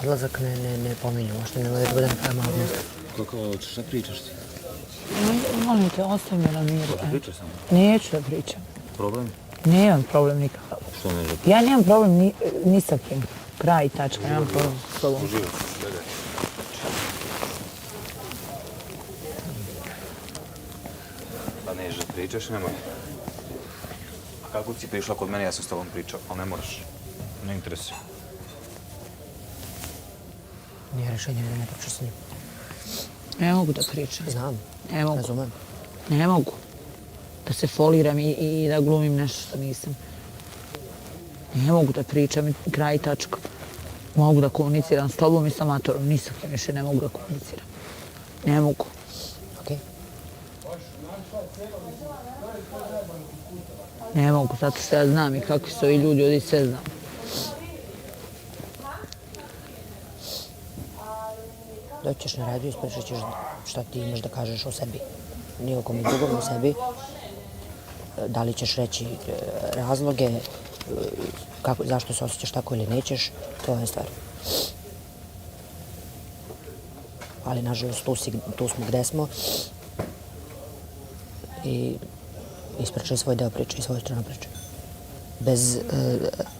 Odlazak ne pominjem, možda nemoj da budem prema odlazak. Kako hoćeš da pričaš ti? Molim te, ostavi me na miru. Pričaj samo. Neću da pričam. Problem? Nemam problem nikakav. Što ne želi? Ja nemam problem ni sa kim. Kraj i tačka, nemam problem s tobom. Uživaj, gledaj. Pa ne želi pričaš, nemoj. A kako si prišla kod mene, ja sam s tobom pričao, ali ne moraš. Ne interesuje. Nije rešenje da ne priča s njim. Ne mogu da pričam. Znam, Ne mogu. razumem. Ne mogu. Da se foliram i da glumim nešto što nisam. Ne mogu da pričam i kraj i tačka. Mogu da komuniciram s tobom i sa matorom. Ni sa kim više ne mogu da komuniciram. Ne mogu. Okej. Ne mogu, zato što ja znam i kakvi su ovi ljudi, ovdje sve znam. Doći ćeš na radio i ispričat ćeš šta ti imaš da kažeš o sebi. Nijekom drugom o sebi. Da li ćeš reći razloge, zašto se osjećaš tako ili nećeš, to je stvar. Ali nažalost tu smo gde smo i ispričaj svoj deo priče i svoju stranu priče. Bez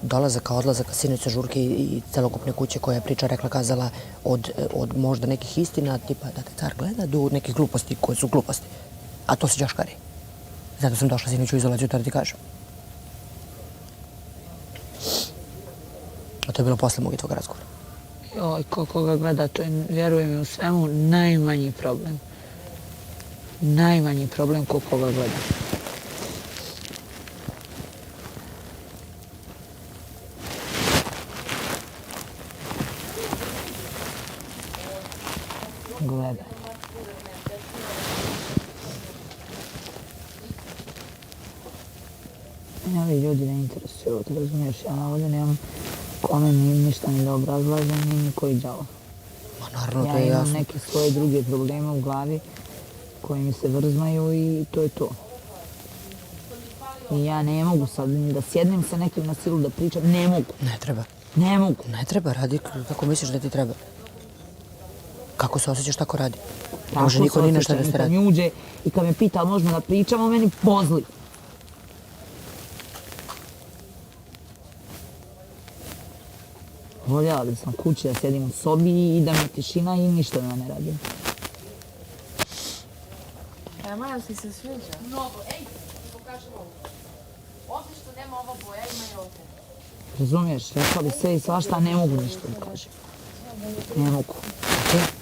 dolazaka, odlazaka, sinoć žurke i celokupne kuće koja je priča rekla, kazala od možda nekih istina, tipa da te car gleda, do nekih gluposti koje su gluposti. A to se đaškari. Zato sam došla sinoć u izolaciju, to da ti kažem. A to je bilo posle mog i tvog razgovora. Joj, ko ga gleda, to je, vjerujem, u svemu najmanji problem. Najmanji problem ko ga gleda. Gledaj. Mene ovi ljudi ne interesuju, ti razumiješ, ja ovdje nemam kome ništa ni da obrazlažem, ni nikoji đavo. Ma naravno, to Ja je imam jasno. neke svoje druge probleme u glavi koje mi se vrzmaju i to je to. I ja ne mogu sad ni da sjednem sa nekim na silu da pričam, ne mogu. Ne treba. Ne mogu. Ne treba, radi kako misliš da ti treba. Kako se osjećaš, tako radi. Ne može niko ni nešto da se Kad radi. mi uđe i kad me pita ali možemo da pričamo, meni pozli. Voljela da sam kući, da sjedim u sobi i da mi je tišina i ništa da ne radim. Maja ti se sviđa? Mnogo. Ej, ti pokažem ovo. Ovdje što nema ova boja, ima i ovdje. Razumiješ, rekla bi sve i svašta, a ne mogu ništa da kažem. Ne mogu.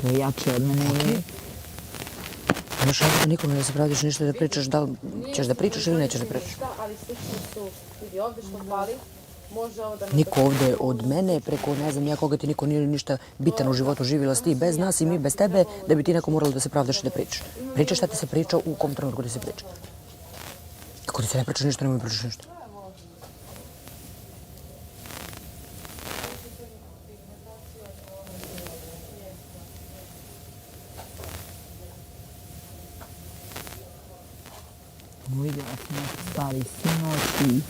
To je jače od mene. Nemaš razloga nikome da se pravdiš ništa da pričaš, da li ćeš da pričaš ili nećeš da pričaš. Da, ali slično su, vidi ovdje što fali, može ovo da me... Niko ovde od mene, preko ne znam ja koga ti niko nije ništa bitan u životu, živjela si ti bez nas i mi bez tebe, da bi ti neko moralo da se pravdaš i da pričaš. Pričaš šta ti se priča u kom trenutku ti se priča. Ako ti se ne priča ništa, nemoj pričaš ništa. Vidjela sam neke stvari sinoć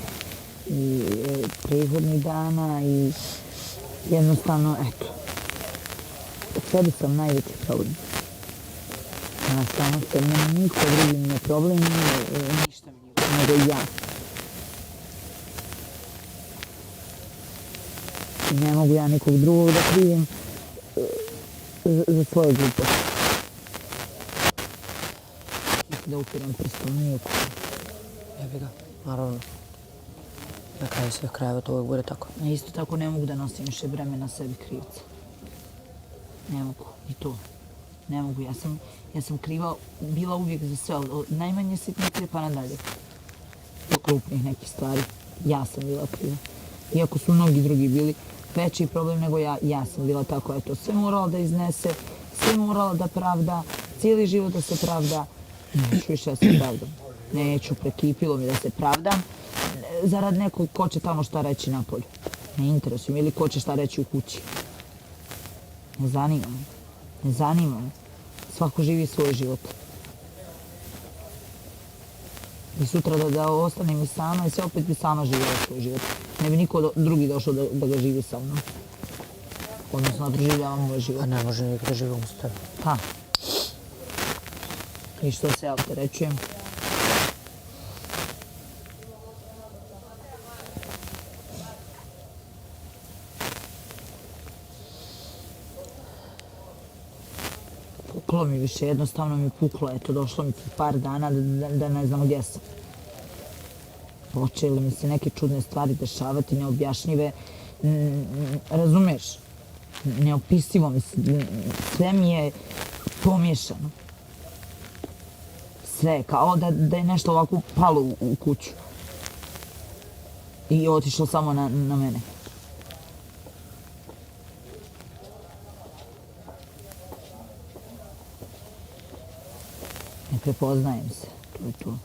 i prethodnih dana i jednostavno, eto, u sebi sam najveći problem. Jednostavno, kad meni niko drugi nije problem, ništa mi nije, nego ja. I ne mogu ja nikog drugog da krivim za svoje gluposti. Da upirem prstom nijeku. Jebi ga, naravno. Na kraju svih krajeva to uvijek bude tako. A isto tako ne mogu da nosim više breme na sebi krivca. Ne mogu, i to. Ne mogu, ja sam kriva bila uvijek za sve, od najmanje sitnice pa nadalje. Do krupnih nekih stvari, ja sam bila kriva. Iako su mnogi drugi bili veći problem nego ja sam bila tako, eto, sve morala da iznese, sve morala da pravda, cijeli život da se pravda. Neću više da se pravdam. Neću, prekipilo mi da se pravdam. Zarad nekog ko će tamo šta reći napolju. Ne interesujem. Ili ko će šta reći u kući. Ne zanima me. Ne zanima me. Svako živi svoj život. I sutra da ostanem i sama i sve opet bi sama živjela svoj život. Ne bi niko drugi došao da ga živi sa mnom. Odnosno, da doživljavam moj život. A ne može nikada živimo s tebe. Pa. I što se ja opterećujem? Puklo mi više, jednostavno mi puklo. Eto, došlo mi par dana da ne znam gdje sam. Počeli mi se neke čudne stvari dešavati, neobjašnjive. Razumiješ? Neopisivo mi se. Sve mi je pomiješano. Sve, kao da je nešto ovako palo u kuću. I otišlo samo na mene. Ne prepoznajem se. To je to.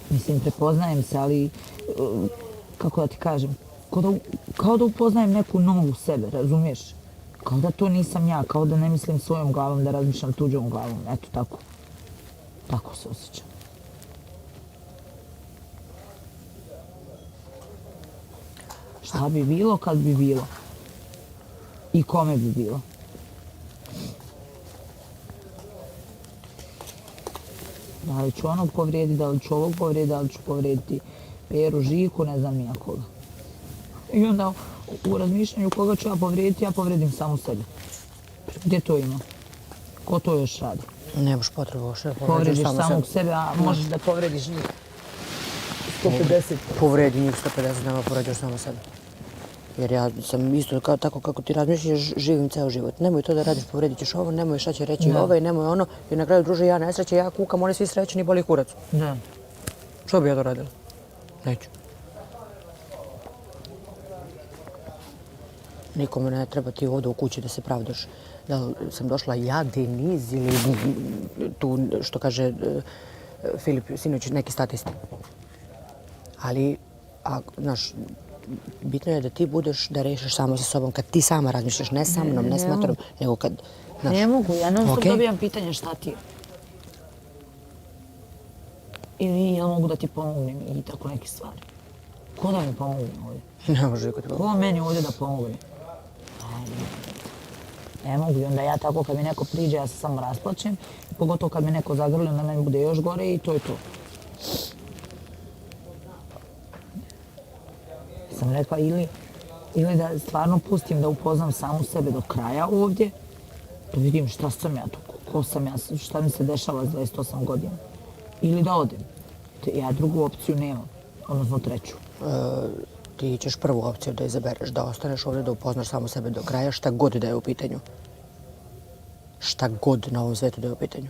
Mislim, prepoznajem se, ali kako da ti kažem, kao da upoznajem neku novu sebe, razumiješ? Kao da to nisam ja, kao da ne mislim svojom glavom, da razmišljam tuđom glavom, eto tako. Tako se osjećam. Šta bi bilo kad bi bilo? I kome bi bilo? Da li ću onog povrijediti, da li ću ovog povrijediti, da li ću povrijediti Peru, Žiku, ne znam nijakoga. I onda u razmišljanju koga ću ja povrijediti, ja povrijedim samu sebe. Gdje to ima? Ko to još radi? Nemaš potrebu uopšte da Povrediš samog sebe, a možeš da povrediš njih 150. Povredi njih 150, nema povređaš samo sebe. Jer ja sam isto tako kako ti razmišljaš, živim ceo život. Nemoj to da radiš, povredit ćeš ovo, nemoj šta će reći ovaj, nemoj ono. I na kraju, druže, ja nesreće, ja kukam, oni svi srećeni, boli kurac. Da. Što bi ja to radila? Neću. Nikome ne treba ti ovdje u kući da se pravdaš. Da li sam došla ja, Deniz ili tu, što kaže Filip sinoć, neki statisti. Ali, znaš, bitno je da ti budeš da rešiš samo sa sobom. Kad ti sama razmišljaš, ne sa mnom, ne s Matorom, nego kad... Ne mogu, ja non stop dobijam pitanje šta ti je. Ili ja mogu da ti pomognem i tako neke stvari. Ko da mi pomogne ovdje? Ne može niko ti pomoći. Ko meni ovdje da pomogne? Ne mogu i onda ja tako kad mi neko priđe ja se samo rasplačem. Pogotovo kad me neko zagrli onda meni bude još gore i to je to. Sam rekla ili da stvarno pustim da upoznam samu sebe do kraja ovdje, da vidim šta sam ja tu, ko sam ja, šta mi se dešava s 28 godina. Ili da odem. Ja drugu opciju nemam, odnosno treću. Ti ćeš prvu opciju da izabereš, da ostaneš ovdje, da upoznaš samo sebe do kraja, šta god da je u pitanju. Šta god na ovom svetu da je u pitanju.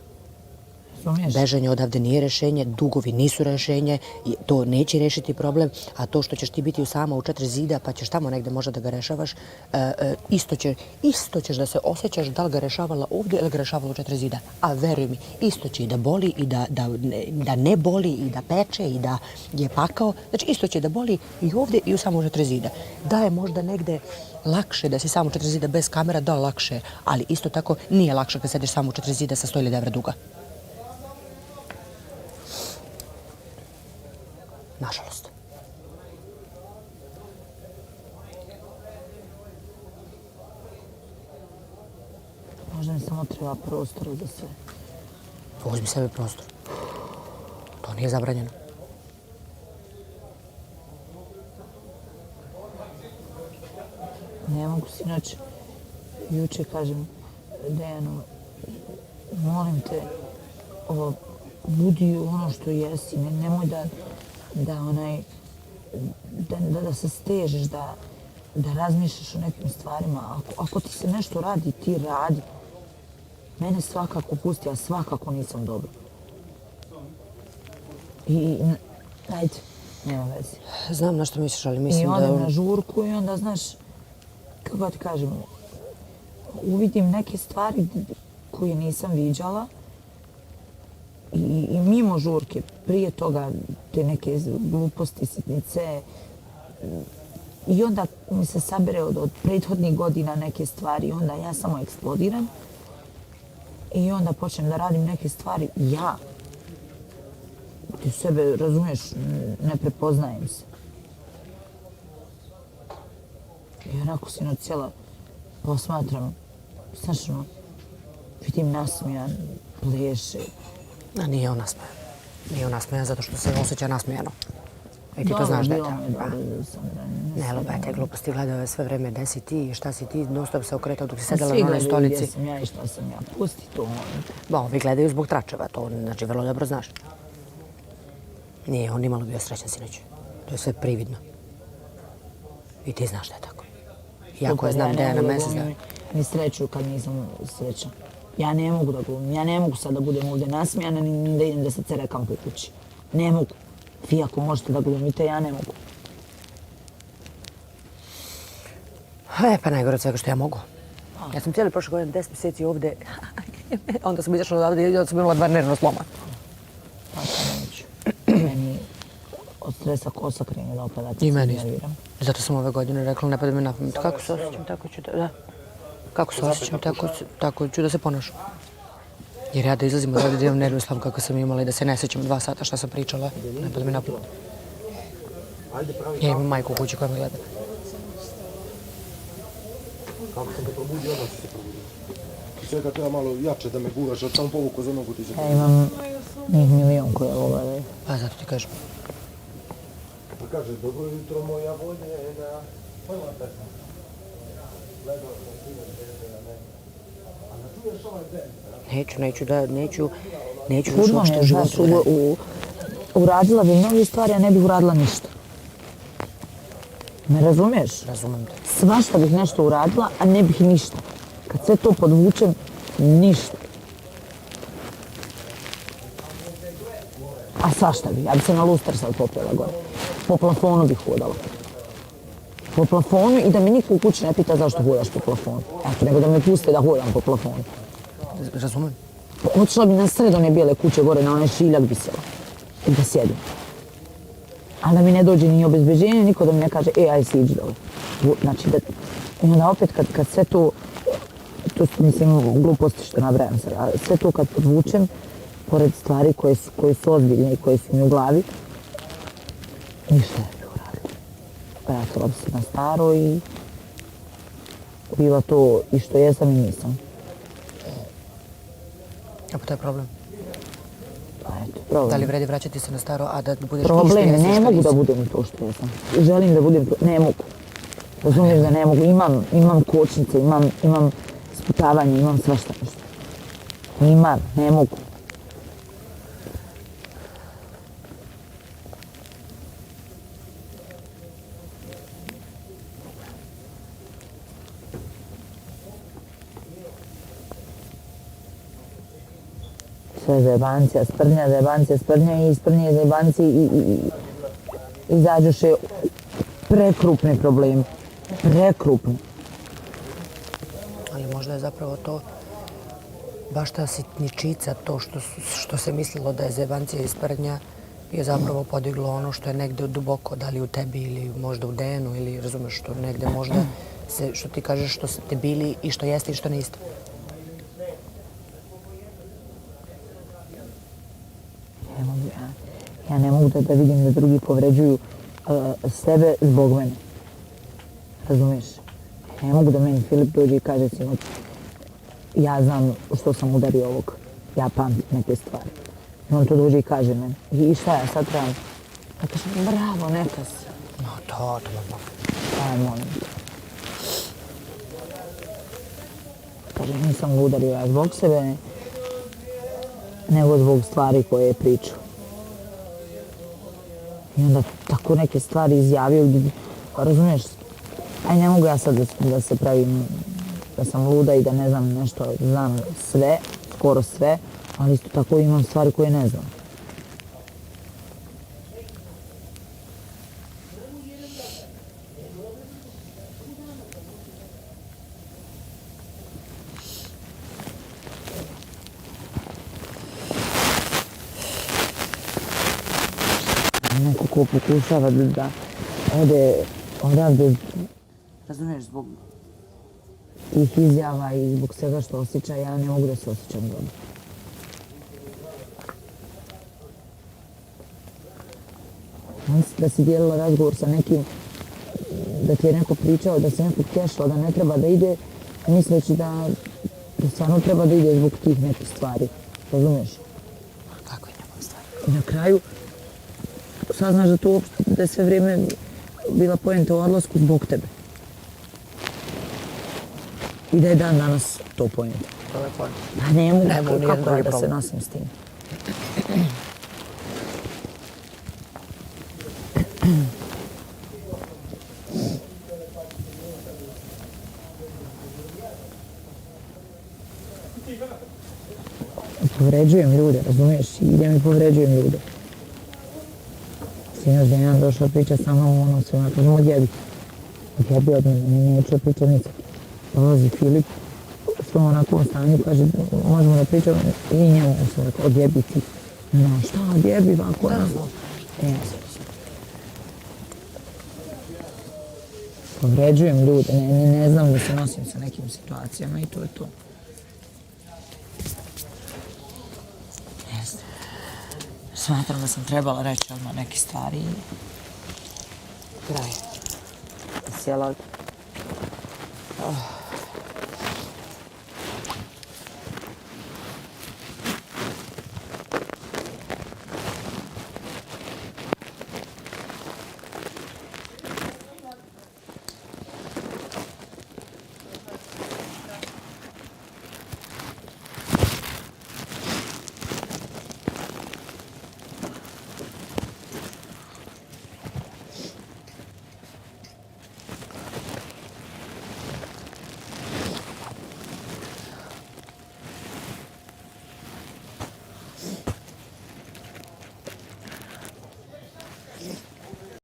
Bežanje odavde nije rešenje, dugovi nisu rešenje, to neće rešiti problem, a to što ćeš ti biti sama u 4 zida pa ćeš tamo negde možda da ga rešavaš, isto ćeš da se osjećaš da li ga rešavala ovdje ili ga rešavala u 4 zida. A veruj mi, isto će i da boli i da ne boli i da peče i da je pakao. Znači isto će da boli i ovdje i u samo 4 zida. Da je možda negde lakše da si samo u 4 zida bez kamera, da lakše, ali isto tako nije lakše kad sediš samo u 4 zida sa 100.000 evra duga. Nažalost. Možda mi samo treba prostora za sve. Uzmi sebi prostor. To nije zabranjeno. Ne mogu sinoć, juče kažem Dejanu, molim te, budi ono što jesi, nemoj da se stežeš, da razmišljaš o nekim stvarima. Ako ti se nešto radi, ti radi. Mene svakako pusti, ja svakako nisam dobro. I ajde, nema veze. Znam na što misliš, ali mislim da... I odem na žurku i onda, znaš, kako ti kažem, uvidim neke stvari koje nisam viđala i mimo žurke, prije toga te neke gluposti, sitnice i onda mi se sabere od prethodnih godina neke stvari i onda ja samo eksplodiram i onda počnem da radim neke stvari ja. Ti sebe, razumiješ, ne prepoznajem se. I onako sinoć cijela posmatram, znaš ono, vidim nasmijan, pleše. A nije on nasmejan. Nije on nasmejan zato što se osjeća nasmejano. I ti to znaš da je Bilo tako. mi je dobro da sam Ne lupajte gluposti, gledao je sve vreme gde si ti, šta si ti, non stop se okretao dok si Svi sedela na onoj gledaju stolici. gdje sam ja i šta sam ja. Pusti to, molim te. Ba, ovi gledaju zbog tračeva, to znači vrlo dobro znaš. Nije on nimalo bio srećan sinoć. To je sve prividno. I ti znaš da je tako. Iako je znam da je na mesec dana. Ni sreću kad nisam srećan. Ja ne mogu da glumim, ja ne mogu sad da budem ovdje nasmijana ni da idem da se cerekam po kući. Ne mogu. Vi ako možete da glumite, ja ne mogu. Pa najgore od svega što ja mogu. Ja sam cijeli prošle godine 10 mjeseci ovdje. Onda sam izašla odavde i onda sam imala 2 nervna sloma. Pa sad neću. Meni od stresa kosa krene da opada. I meni isto. Zato sam ove godine rekla, ne pada mi na pamet. Kako se osjećam, tako ću da... Kako se osjećam, tako ću da se ponašam. Jer ja da izlazim odavde da imam nervni slom kako sam imala i da se ne sjećam 2 sata šta sam pričala, ne pada mi na pamet. Ja imam majku u kući koja me gleda. Kako sam te probudio, odmah si se probudio. I sve kad treba malo jače da me guraš, od samo povuku za nogu ti se... Ja imam njih milion koje ovo gledaju. Pa zato ti kažem. Pa kaže, dobro jutro moja voljena. Pojma pesma. Gledao sam sinoć na ne. A ne čuješ ovaj band? Neću još Čudno mi uopšte je, u znaš, životu. uradila bi mnoge stvari, a ne bih uradila ništa. Ne razumiješ? Razumem te. Svašta bih nešto uradila, a ne bih ništa. Kad sve to podvučem, ništa. A svašta bih. Ja bi se na luster sad popela gore. Po plafonu bih hodala. Po plafonu i da mi niko u kući ne pita zašto hodaš po plafonu. Eto, nego da me puste da hodam po plafonu. Razumem. Otišla bi na sred one bijele kuće gore, na onaj šiljak bi sela. I da sjedim. A da mi ne dođe ni obezbeđenje, niko da mi ne kaže, aj si iđi dole. Znači, da... I onda opet kad sve to, mislim, gluposti što nabrajam sad, a sve to kad podvučem, pored stvari koje su ozbiljne i koje su mi u glavi, ništa ne bih uradila. Vratila bi se na staro i bila to i što jesam i nisam. A pa to je problem. Pa eto, problem. Da li vredi vraćati se na staro, a da budeš Problem, to što jesi, ne što mogu nisi? da budem to što jesam. Želim da budem to, ne mogu. Razumiješ da ne mogu, imam kočnice, imam sputavanje, imam svašta nešto. Imam, ne mogu. Sve zajebancija, sprdnja i iz sprdnje zajebancije i izađuše prekrupni problemi. Prekrupni. Ali možda je zapravo to baš ta sitničica, to što se mislilo da je zebancija i sprdnja, je zapravo podiglo ono što je negde duboko, da li u tebi ili možda u DNA-u ili razumeš što negde možda se, što ti kažeš što ste bili i što jeste i što niste. Ja ne mogu da vidim da drugi povređuju sebe zbog mene. Razumiješ? Ne mogu da meni Filip dođe i kaže sinoć, ja znam što sam udario ovog, ja pamtim neke stvari. I on to dođe i kaže meni. I šta ja sad trebam? Ja kažem, bravo, neka si. No to mogu. Aj, molim te. Kaže, nisam ga udario ja zbog sebe, nego zbog stvari koje je pričao. I onda tako neke stvari izjavio, razumiješ? Aj, ne mogu ja sad da se pravim da sam luda i da ne znam nešto, znam sve, skoro sve, ali isto tako imam stvari koje ne znam. Neko ko pokušava da ode odavde, razumiješ, zbog tih izjava i zbog svega što osjeća, ja ne mogu da se osjećam dobro. Da si dijelila razgovor sa nekim da ti je neko pričao, da se neko kešao, da ne treba da ide, misleći da stvarno treba da ide zbog tih nekih stvari. Razumiješ? Kakve njegove stvari? I na kraju saznaš da je sve vrijeme bila poenta u odlasku zbog tebe. I da je dan danas to poenta. To je poenta. Pa ne mogu, mogu, nijedan kako ja drugi da se problem. nosim s tim. Povređujem ljude, razumiješ? Idem i povređujem ljude. Sinoć da jedan došao priča sa mnom, ono se ja kažem odjebi. Odjebi od mene, neću pričati nici. Dolazi Filip, što onako u stanju, kaže, možemo da pričamo i njemu sam rekao, odjebi ti. No, šta odjebi, ovako, onako. Povređujem ljude, ne znam da se nosim sa nekim situacijama i to je to. Smatram da sam trebala reći odmah neke stvari i kraj. Sjela.